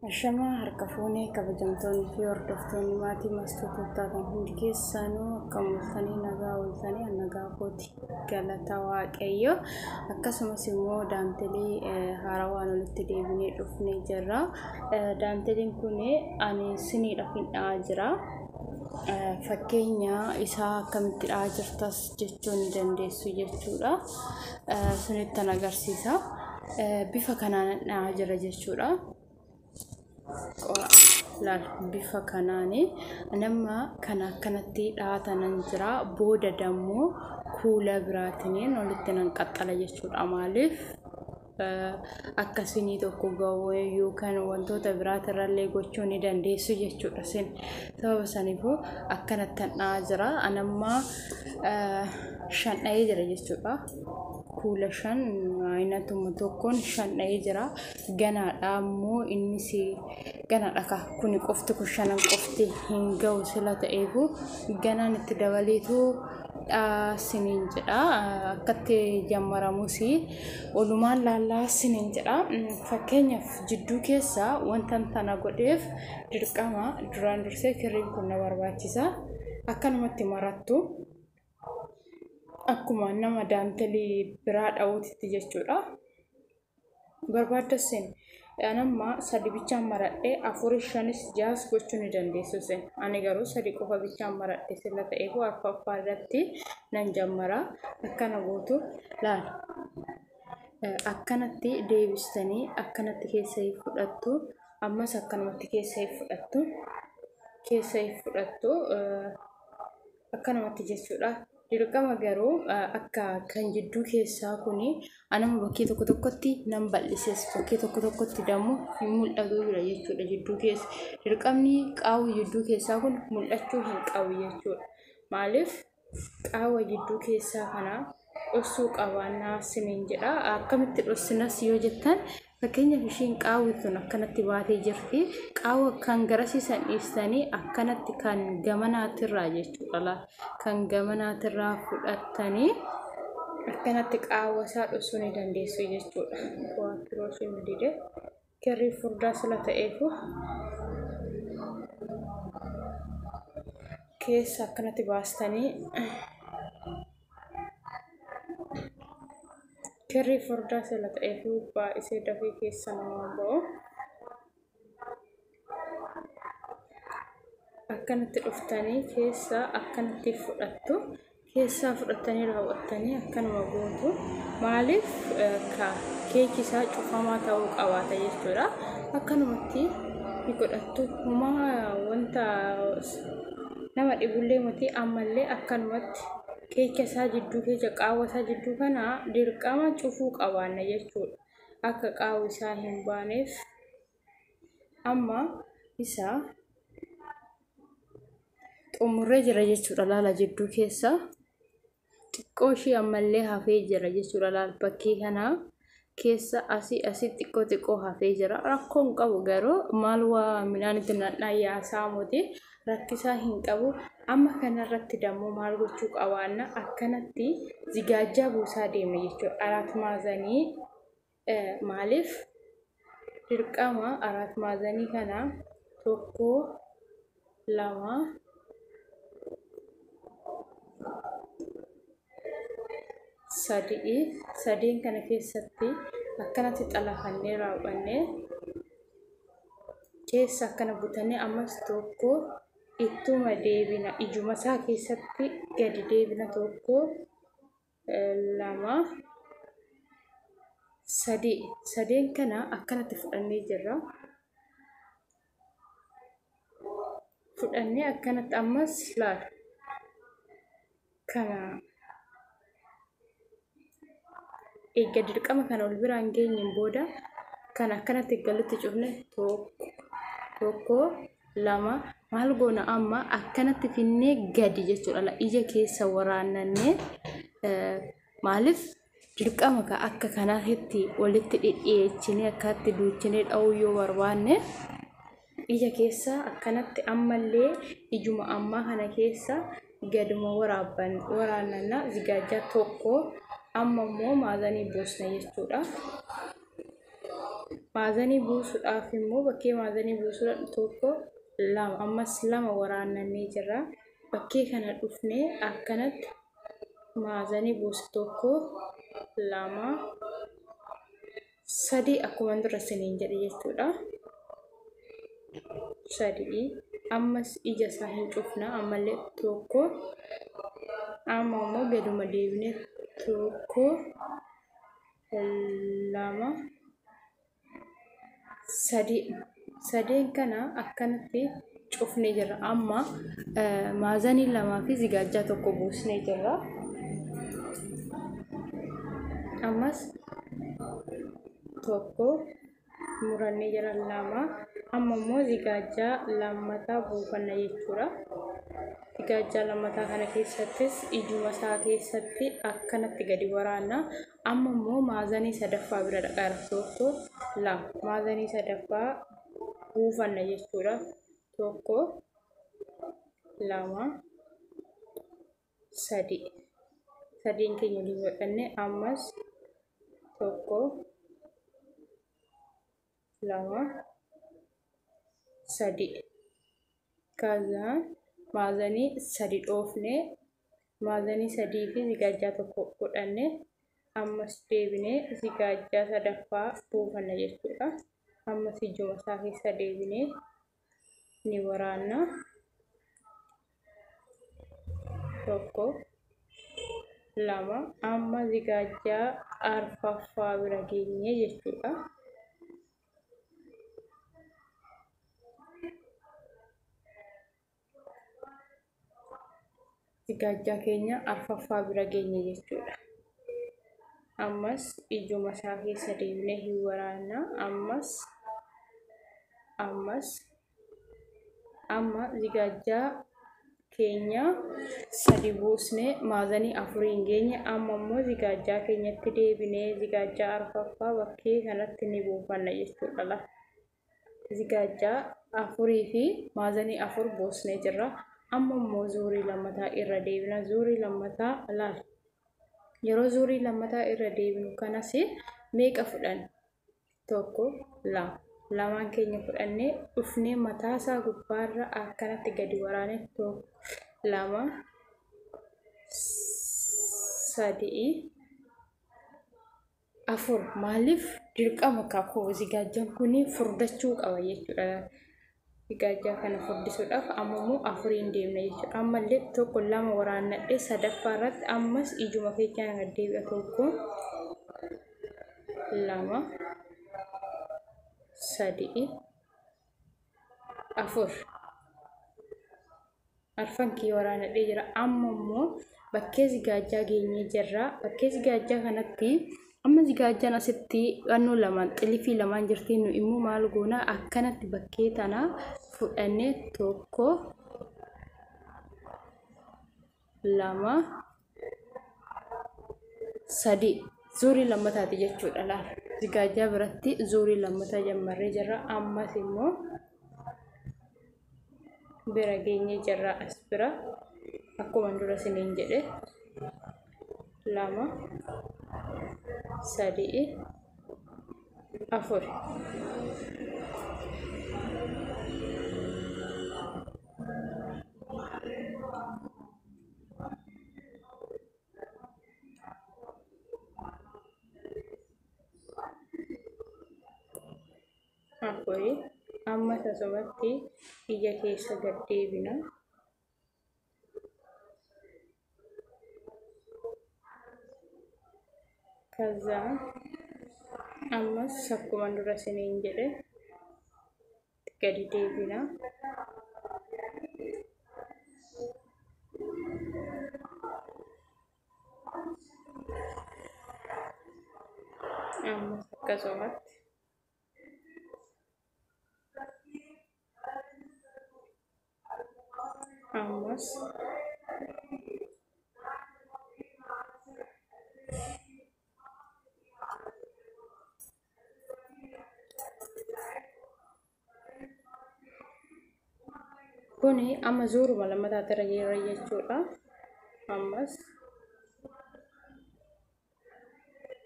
Ashamaa harka fuunee kabajamtoonni fi hordoftoonni maatii mastoota taatan hundi keessanuu akkam ooltanii nagaa ooltanii nagaa kooti galata waaqayyo. Akkasumas immoo daantelii haarawaan walitti deebinee dhufnee jirra. Daanteliin kun ani siniidhaaf hin dha'aa jira. Fakkeenya isaa akkamitti dha'aa jirtas jechuu ni dandeessu jechuudha. Sunittan agarsiisa. Bifa kanaan dha'aa jira jechuudha. Laal bifa kanaani nama kana akkanatti dhahatanan jira. Booda dammoo kuula biraatiin walitti nan qaxxala jechuudha. Maaliif akka sinii tokko ga'u yookaan wantoota biraatirrallee gochuu ni dandeessu jechuudha. Sin sababa saniifuu akkanatti dha'aa jira. Anammaa shan dha'ee jira jechuudha. Kuula shan aynatuma tokkoon shan dha'ee jira. Ganaadha ammoo innis ganaadha ka kuni qofti kun shanan qofti hin ga'u sila ta'eefu ganaan itti dabaleetu siniin jedha. Akkatti jammaramus walumaan laallaa siniin jedha. Fakkeenyaaf jidduu keessa wanta tana godheef dirqama duraan dursee kirriin kun na barbaachisa. Akkanumatti marattu. Akkuma nama daantelii biraa dha'uutitti jechuudha. Barbaaddasin anamma sadi bichaan maradhee afurii shanis jahas gochuu ni dandeessu sin. Ani garuu sadi qofa bichaan maradhe sila ta'eef arfaffaa irratti nan jammara. Akkana gootu laala. Akkanatti deebistanii akkanatti keessa fudhattu. Ammas akkanumatti keessa fudhattu. Keessa fudhattu akkanumatti jechuudha. Dirqama garuu akka kan jidduu keessaa kuni anama bakkee tokko tokkotti nan bal'ises bakkee tokko tokkotti dammoo hin mul'atu jira jechuudha jidduu keessa. Dirqamni qaawwi jidduu keessaa kun mul'achuu hin qabu jechuudha. Maaliif qaawwa jidduu keessaa kana dhoksuu qabaannaa siniin jedha. Akkamitti dhoksinas yoo jettan fakkeenyaaf ishiin qaawwi tun akkanatti baatee jirti. Qaawwa kan garasiisan dhiistanii akkanatti kan gamanaatirraa jechuudha. Kan gamanaatirraa fudhattanii akkanatti qaawwa isaa dhoksuu ni dandeessu jechuudha. Waa kirooshiin dide kirrii furdaa sila ta'eefu keessa akkanatti baastanii kirrii furdaa sila ta'eefu baay'isee dafee keessa namaa ba'u. Akkanatti dhuftanii keessa akkanatti fudhattu. Keessaa fudhattanii raawwattanii akkanuma gootu. Maaliif keeki isaa cufamaa ta'uu qabaata jechuudha. Akkanumatti ni godhattu. Homaa wanta nama dhibullee miti ammallee akkanumatti keeka isaa jidduu keessa qaawwa isaa jidduu kana dirqama cufuu qabaanna jechuudha. Akka qaawwi isaa hin baaneef amma isa xumurree jira jechuudha. Laala jidduu keessa xiqqoo ishee ammallee hafee jira jechuudha. Laala bakkee kana keessa asii asii xiqqoo xiqqoo hafee jira. Rakkoo hin qabu garuu maal waa midhaan itti nadhaa yaasaa miti rakkisaa hin qabu. Amma kanarratti dammoo maal gochuu qabaanna akkanatti zigaajjaa buusaa deemna jechuudha. Araat maazanii maaliif dirqama araat maazanii kana tokko lama sadii sadeen kana keessatti akkanatti xalafannee raawwannee keessa akkana butannee ammas tokko ittuma deebina ijuma isaa keessatti gadi deebina tokko lama sadii sadeen kana akkanatti fudhannee jirra. Fudhannee akkanatti ammas laala kana eegga dirqama kana ol biraan geenyeen booda kan akkanatti galutti cufne tokko lama maal goona amma akkanatti finnee gadi jechuudha. Ija keessa waraannannee maaliif dirqama akka kanaatti walitti dhidhiyeechinee akkatti duuchinee dha'uu yoo barbaanne ija keessa akkanatti ammallee ijuma ammaa kana keessa gaduma waraannanna zigaajjaa tokko amma immoo maazanii buusna jechuudha. Maazanii buusuudhaaf immoo bakkee maazanii buusuudhaaf 1 2 ammas 2 waraannannee jirra. Bakkee kana dhufnee akkanatti maazanii buusu 1 2 3 akkuma dura isiniin jedhe jechuudha. 3 ammas ija isaa hin cufna ammallee 1 amma immoo gaduma deebinee 1 2 3 sadeen kana akkanatti cufnee jirra. Amma maazanii 2 fi zigaajjaa 1 buusnee jirra. Ammas 1 murannee jira 2 amma immoo zigaajjaa lammataa buufanna jechuudha. Zigaajjaa lammataa kana keessattis ijuma isaa keessatti akkanatti gadi waraanna. Amma immoo maazanii sadaffaa bira dhaqaara. 1 2 maazanii sadaffaa buufanna jechuudha. 1 2 3 sadeen keenya waliin godhanne ammas 1 2 3 kazaan maazanii 3 dhoofne maazanii 3 fi zigaajjaa 1 godhanne ammas deebinee zigaajjaa sadaffaa buufanna jechuudha. Ammas ijuma isaa keessa deebinee ni waraanna. 1 2 amma zigaajjaa arfaffaa bira geenye jechuudha. Zigaajjaa keenya arfaffaa bira geenye jechuudha. Ammas ijuma isaa keessa deebinee hin waraanna. Ammas amma zigaajjaa keenya 3 buusnee maazanii 4 hin geenye. Amma immoo zigaajjaa keenyatti deebinee zigaajjaa arfaffaa bakkee kanatti ni buufanna jechuudha. Zigaajjaa 4 fi maazanii 4 buusnee jirra. Amma immoo zuurii lammataa irra deebina. Zuurii lammataa laal. Yeroo zuurii lammataa irra deebinu kanas meeqa fudhanna? 1 2 lamaan keenya fudhannee dhufnee mataa isaa gubbaarra akkanatti gadi waraanee 1 2 3 4 maaliif dirqama kakuu zigaajjaan kun furdachuu qaba jechuudha. Zigaajjaa kana furdisuudhaaf amma immoo 4 deemna jechuudha. Ammallee 1 2 waraannadhee sadaffaa irratti ammas ijuma keechaan gad deebi'a. 1 2 3 4 arfan kee waraannadhee jira. Amma immoo bakkee zigaajjaa geenyee jirra. Bakkee zigaajjaa kanatti amma zigaajjaan asitti dhannoo lamaan xilifii lamaan jirti. Nu immoo maal goona akkanatti bakkee tana fudhannee 1 2 3 zuurii lammataati jechuudha. Laal zigaajjaa biratti zuurii lammataa jammarree jirra. Ammas immoo bira geenyee jirra. As bira akkuma dura isiniin jedhe 2 3 4 afurii ammas asumatti ija keessa gad deebina. Kazaa ammas akkuma dura isiniin jedhe gadi deebina. Ammas akkasumatti ammas kuni amma zuuruma lammataatti irra jira jechuudha. Ammas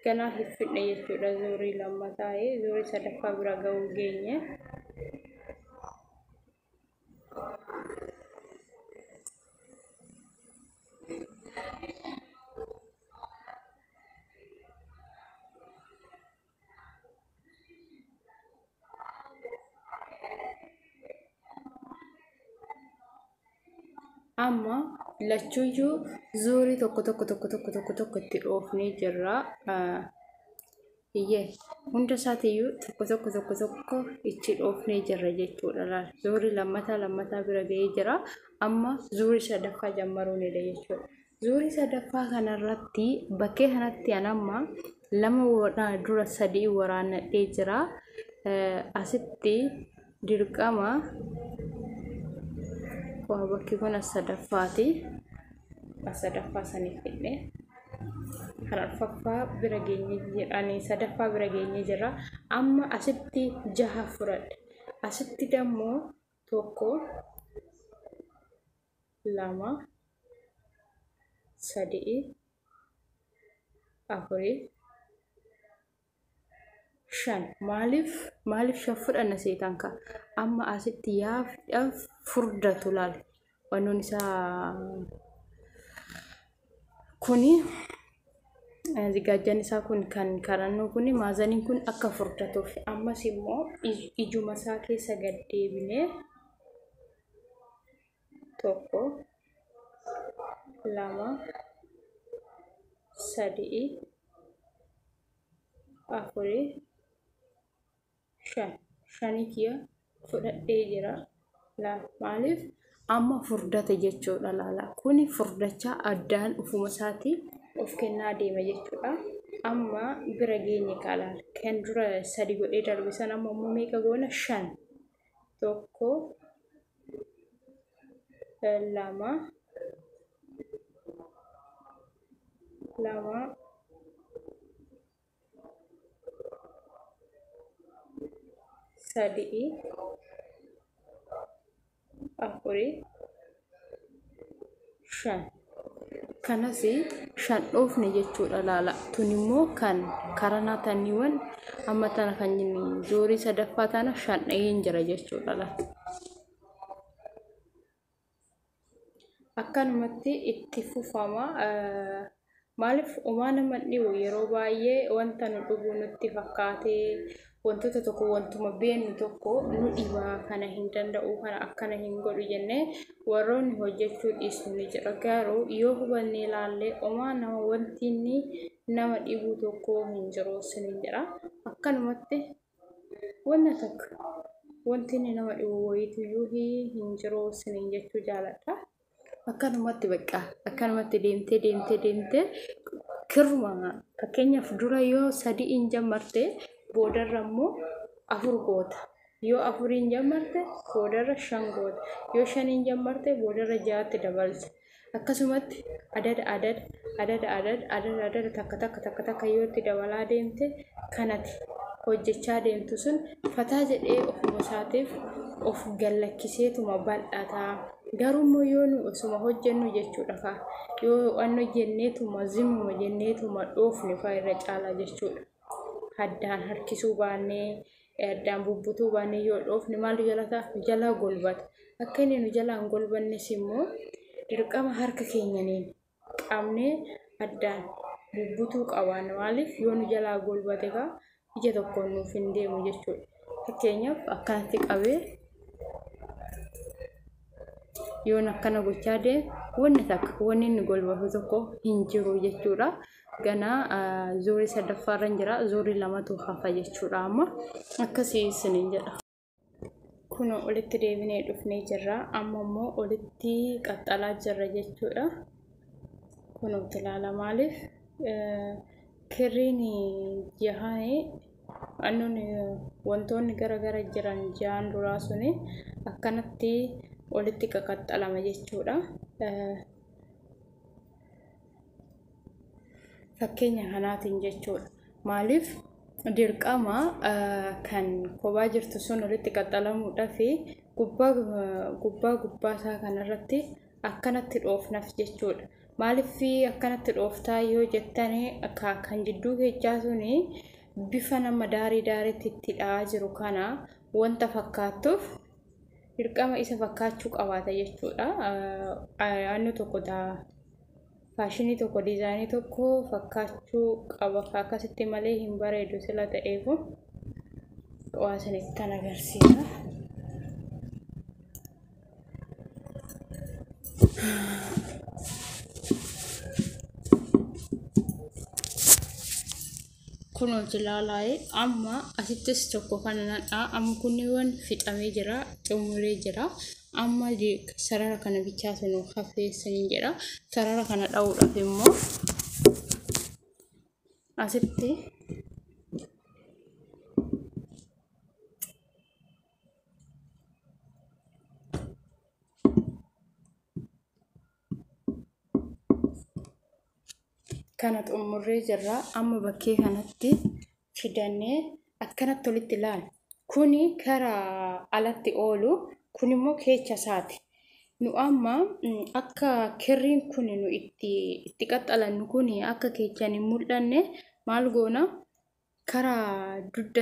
Ganaa hin fidne jechuudha zuurii lammataa zuurii sadaffaa bira ga'uu geenye. Amma lachuuyyuu zuurii tokko tokko tokko tokko tokko tokko itti dhoofnee jirra. Iyyee hunda isaatiiyyuu tokko tokko tokko tokko itti dhoofnee jirra jechuudha. Laal zuurii lammataa bira ga'ee jira. Amma zuurii sadaffaa jammaruunidha jechuudha. Zuurii sadaffaa kanarratti bakkee kanatti an amma 2 dura 3 waraannadhee jira. Asitti dirqama bakki kun as sadaffaati. As sadaffaa saniif fidne. Kan arfaffaa bira geenye jedhanii sadaffaa bira geenye jira. Amma asitti 6 fudhadhe. Asitti dammoo 1 2 3 4 5. Maaliif 5 fudhanna seetaan ka? Amma asitti yaaf furdatu laal. Wannoon isaa kuni gaajjan isaa kun kan karannoo kun maazaniin kun akka furdatuuf ammas immoo ijuma isaa keessa gad deebinee 1 2 3 4 5 5 kiyya fudhadhee jira. Maaliif amma furdate jechuudha laala. Kuni furdachaa addaan ufuma isaatii of kennaa deema jechuudha. Amma bira geenye kaalaal. Kan dura 3 godhee darbe sana amma immoo meeqa goona? 5 1 2 2 3 4 5. Kanas 5 dhoofne jechuudha laala. Tun immoo kan karanaa tanniiwwan amma tana kan zuurii sadaffaa tana 5 dhaheen jira jechuudha laala. Akkanumatti itti fufama. Maaliif uumaa nama dhibu yeroo baay'ee wanta nu dhugu nutti fakkaatee wantoota tokko wantuma beeknu tokko nu dhibaa kana hin danda'u kana akkana hin godhu jennee warroonni hojjechuu dhiisnu ni jira. Garuu yoo hubannee ilaalle uumaa nama wanti inni nama dhibu tokko hin jiru sinin jedha. Akkanumatti wanna tokko wanti inni nama dhibu wayiituyyuu hin jiru sinin jechuu jaaladha. Akkanumatti bakka akkanumatti deemtee deemtee deemtee kirruma fakkeenyaaf dura yoo 3 hin jammarte boodarra immoo 4 goota. Yoo 4 hin jammarte boodarra 5 goota. Yoo 5 hin jammarte boodarra 6tti dabalta. Akkasumatti adada adada adada adada adada adada takka takka takka takka yoo itti dabalaa deemte kanati hojjechaa deemtu sun fataa jedhee ofuma isaatiif of gallakkiseetuma bal'ataa. Garuu immoo yoo nu osuma hojjennu jechuudha faa yoo wanno jenneetuma zimuma jenneetuma dhoofne faa irra caalaa jechuudha. Addaan harkisuu baannee addaan bubbutuu baannee yoo dhoofne maal jala ta'a? Nu jalaa golbata. Akka inni nu jalaa hin golbannes immoo dirqama harka keenyaniin qabnee addaan bubbutuu qabaanna. Maaliif yoo nu jalaa golbate kaa ija tokkoon nuuf hin deemu jechuudha. Fakkeenyaaf akkanatti qabee yoon akkana gochaa deeme wanni takka wanni inni golbatu tokko hin jiru jechuudha. Ganaa zuurii sadaffaarra jira. Zuurii 2tu hafa jechuudha. Amma akkasii isiniin jedha. Kun olitti deebinee dhufnee jirra. Amma immoo olitti qaxxalaa jirra jechuudha. Kun ilaala maaliif kirriin jahaanii annuun wantoonni gara gara jiran jahan duraa suni akkanatti olitti qaqaxxalama jechuudha. Fakkeenya kanaatiin jechuudha. Maaliif dirqama kan kophaa jirtu sun olitti qaxxalamuudhaaf gubbaa gubbaa gubbaa isaa kanarratti akkanatti dhoofnaaf jechuudha. Maaliif akkanatti dhooftaa yoo jettanii kan jidduu keechaa suni bifa nama daarii daariitti itti dha'aa jiru kana wanta fakkaattuuf dirqama isa fakkaachuu qabaata jechuudha. Annu tokko faashinii tokko diizaayinii tokko fakkaachuu qaba. Akkasitti malee hin bareedu sila ta'eefu waa isinittan agarsiisa. Kunoo ilaalaa'ee amma asittis tokko kana nan amma kunniiwwan fixamee jira, xumuree jira. Amma sarara kana bichaatu nu hafeessanii jedha. Sarara kana dha'uudhaaf immoo asitti kana xumurree jirra. Amma bakkee kanatti fidannee akkanatti walitti ilaala. Kuni karaa alatti oolu, kun immoo keecha isaati. Nu amma akka kirriin kun nu itti qaxxalannu kun akka keechaan hin mul'anne maal goona? Karaa dugda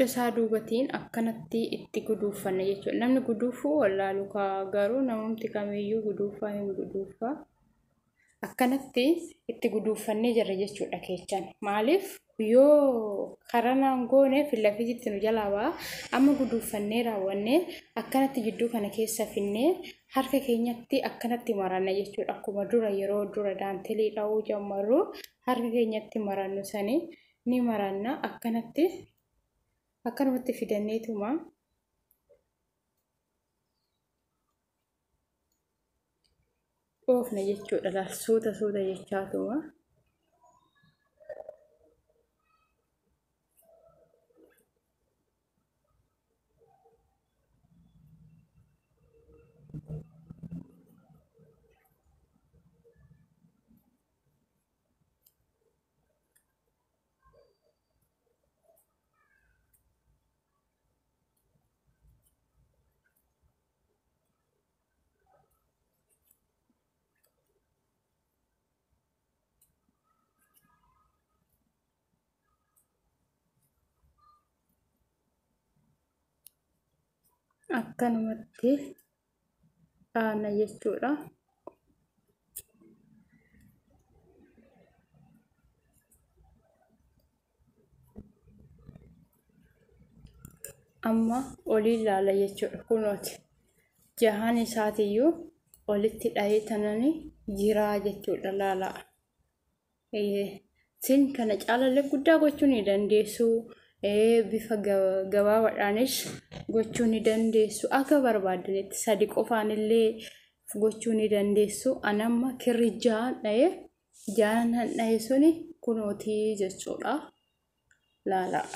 isaa duubatiin akkanatti itti guduuffanna jechuudha. Namni guduufuu wallaalu garuu namumti kamiyyuu guduufaa hin guduufaa. Akkanatti itti guduuffannee jirra jechuudha keechaan. Maaliif yoo karanaan goone fillafiitti nu jalaa ba'a. Amma guduuffannee raawwannee akkanatti jidduu kana keessa finnee harka keenyatti akkanatti maranna jechuudha. Akkuma dura yeroo dura daantelii dha'uu jammarru harka keenyatti marannu sanii ni maranna akkanatti. Akkanumatti fidanneetuma dhoofna jechuudha. Suuta suuta jechaatuma. Akkanumatti dhaana jechuudha. Amma olii ilaala jechuudha. Kunooti jahaan isaatiyyuu olitti dhahee tanani jiraa jechuudha. Laalaa. Isin kana caalallee guddaa gochuu ni dandeessu. Bifa gabaabaadhaanis gochuu ni dandeessu. Akka barbaadanitti sadi qofaanillee gochuu ni dandeessu. Ani amma kirri ja'an dhahee ja'an dhahee suni kunootii jechuudha. Laalaa.